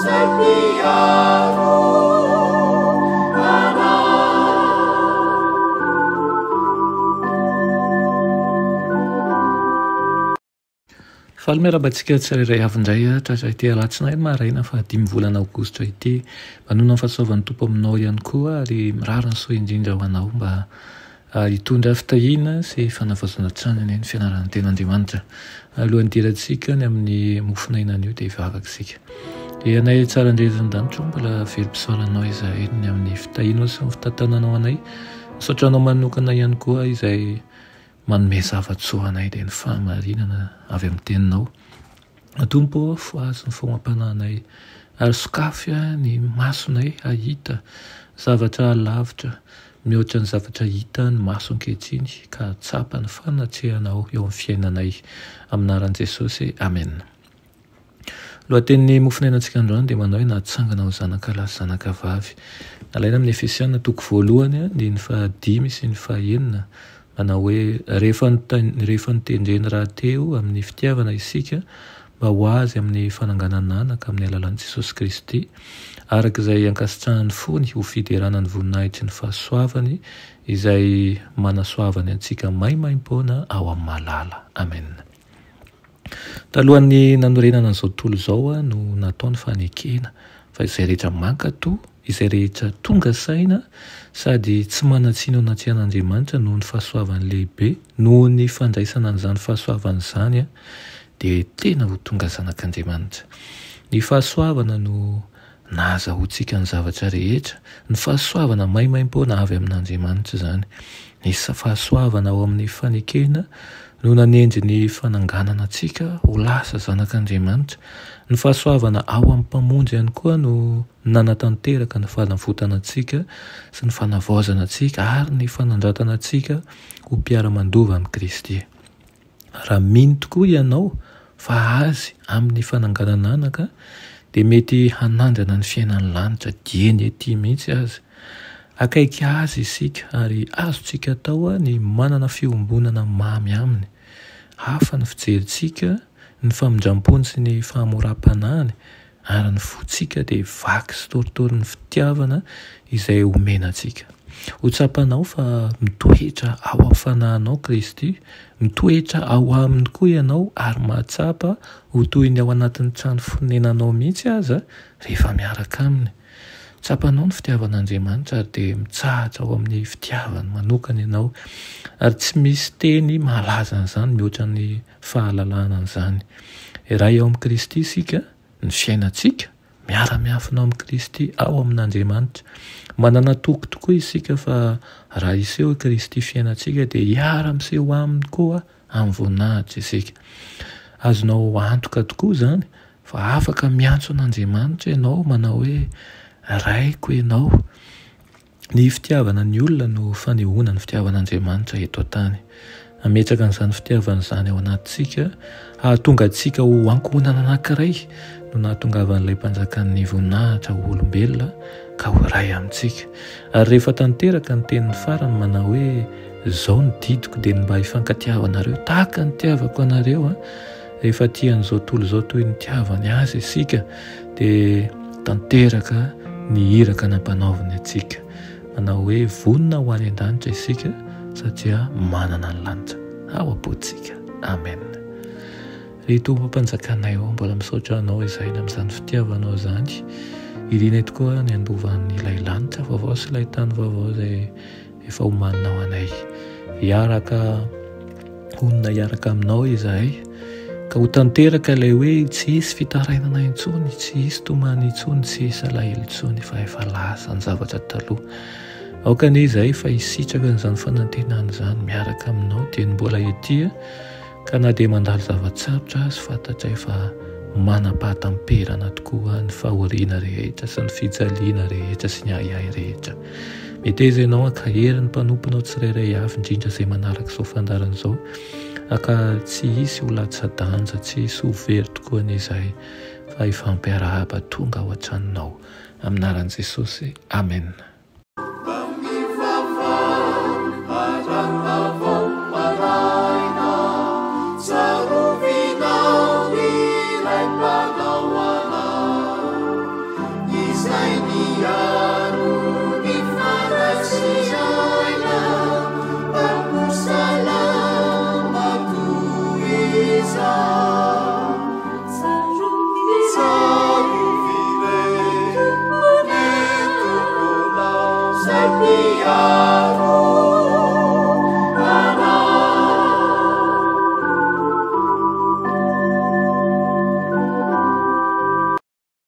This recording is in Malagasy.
izay mpiaro anay. Faly miarahaba antsika tsirairay avy indray tratra ity alatsinainy maraina fahadimy volana aogositra ity. Manonona ny fahasoavan'ny Tompo aminao ihany koa ary mirary ny soa indrindra ho anao mba hitondra fitahiana sy fanavaozana hatrany anie ny fianaran'ny Tenin'Andriamanitra. Alohan'ny hidirantsika ny amin'ny mofon'aina anio dia hivavaka isika. Ry Anay tsara indrindra an-danitra ô, mbola velom-pisaorana Anao izahay ny amin'ny fitahianao sy ny fitantananao anay. Misaotra Anao manokana ihany koa izay Manome zava-tsoa anay dia ny fahamarinana avy amin'ny Teninao. Tompo ô, fohazo ny fomam-panahinay ary sokafy ny masonay hahita zavatra lavitra mihoatra ny zavatra hita ny maso ankehitriny ka hahatsapa ny fanatrehanao eo amin'ny fiainanay. Amin'ny anaran'i Jesosy, amena. Lohatenin'ny mofonainantsika androany dia manao hoe nahatsangana ho zanaka lahy sy zanaka vavy. Nalaina amin'ny Efesiana toko voalohany, andininy fahadimy sy ny fahenina, manao hoe rehefa rehefa notendreny rahateo amin'ny fitiavana isika mba ho azy amin'ny fananganan'anaka amin'ny alalan'i Jesosy Kristy, araka izay ankasitrahan'ny fony ho fiderana ny voninahitry ny fahasoavany izay manasoavany antsika maimaimpoana ao amin'ny malala. Amen. Talohan'ny nanorenana an'izao tontolo izao no natao ny fanekena fa izay rehetra mankatò, izay rehetra tonga saina sady tsy manan-tsiny eo anatrehan'Andriamanitra noho ny fahasoavany lehibe, noho ny fandraisana an'izany fahasoavana izany dia tena ho tonga zanak'Andriamanitra. Ny fahasoavana no Nahazahoantsika ny zavatra rehetra, ny fahasoavana maimaimpoana avy amin'Andriamanitra izany. Ny fahasoavana ao amin'ny fanekena no nanendry ny fananganana antsika ho lasa zanak'Andriamanitra. Ny fahasoavana ao amin'ny Mpamonjy ihany koa no nanatanteraka ny fanavotana antsika sy ny fanavaozana antsika ary ny fanandratana antsika ho mpiara-mandova amin'i Kristy. Raha mino tokoa ianao fa Azy amin'ny fananganana anaka dia mety hanandrana ny fiainan'ny lanitra dieny ety mihitsy aza. Akaiky Azy isika ary azontsika atao ny manana fiombonana mamy Aminy. Hafa ny fijerintsika ny famindram-pony sy ny fahamoram-panahiny ary ny fontsika dia vaky sy torotoro ny fitiavana izay omena antsika. Ho tsapanao fa mitoetra ao amin'ny fanahinao Kristy, mitoetra ao Aminy koa ianao ary mahatsapa ho toy ny ao anatin'ny trano fonenanao mihitsy aza rehefa miaraka Aminy. Tsapanao ny fitiavan'Andriamanitra ary dia mitsahatra ao amin'ny fitiavany manokana ianao ary tsy misy teny mahalaza an'izany mihoatra ny fahalalana an'izany. Iray ao amin'i Kristy isika, ny fiainantsika, miara-miafina ao amin'i Kristy ao amin'Andriamanitra. Manana toky tokoa isika fa raha hiseho i Kristy fiainantsika dia hiara-miseho Aminy koa amin'ny voninahitra isika. Azonao antoka tokoa izany fa afaka miantso an'Andriamanitra ianao manao hoe Raiko ianao. Ny fitiavana ny olona no fanehoana ny fitiavan'Andriamanitra eto an-tany. Hametraka an'izany fitiavana izany ao anatintsika, hahatonga antsika ho ankohonana anankiray no nahatongavan'ilay Mpanjakan'ny voninahitra ho olombelona ka ho iray amintsika. Ary rehefa tanteraka ny teniny farany manao hoe, Izao no didiko dia ny mba hifankatiavanareo tahaka ny nitiavako anareo, rehefa tia an'izao tontolo izao toy ny nitiavany azy isika dia tanteraka ny iraka nampanaoviny antsika. Manao hoe vonona ho any an-danitra isika satria manana ny lanitra ao am-pontsika. Amen. Ry Tompo Mpanjakanay ô, mbola misaotra Anao izahay ny amin'izany fitiavanao izany. Irinay tokoa ny handovan'ilay lanitra vaovao sy ilay tany vaovao izay efa omanina ho anay. Hiaraka honina hiaraka aminao izahay ka ho tanteraka ilay hoe tsy hisy fitarainana intsony, tsy hisy tomany intsony, tsy hisy alahelo intsony fa efa lasa ny zavatra taloha. Aoka anie izahay fa hisitraka an'izany fanantenana izany miaraka aminao dieny mbola ety Ka na dia mandalo zava-tsarotra azy fantatray fa manam-pahatamperana tokoa ny fahoriana rehetra sy ny fijaliana rehetra sy ny ahiahy rehetra. Meteza ianao hankahery ny mpanomponao tsirairay avy indrindra izay manaraka izao fandaharana izao ka tsy hisy ho latsa-danja, tsy hisy ho very tokoa anie izahay fa hifampiarahaba tonga ao an-tranonao. Amin'ny anaran'i Jesosy, Amena.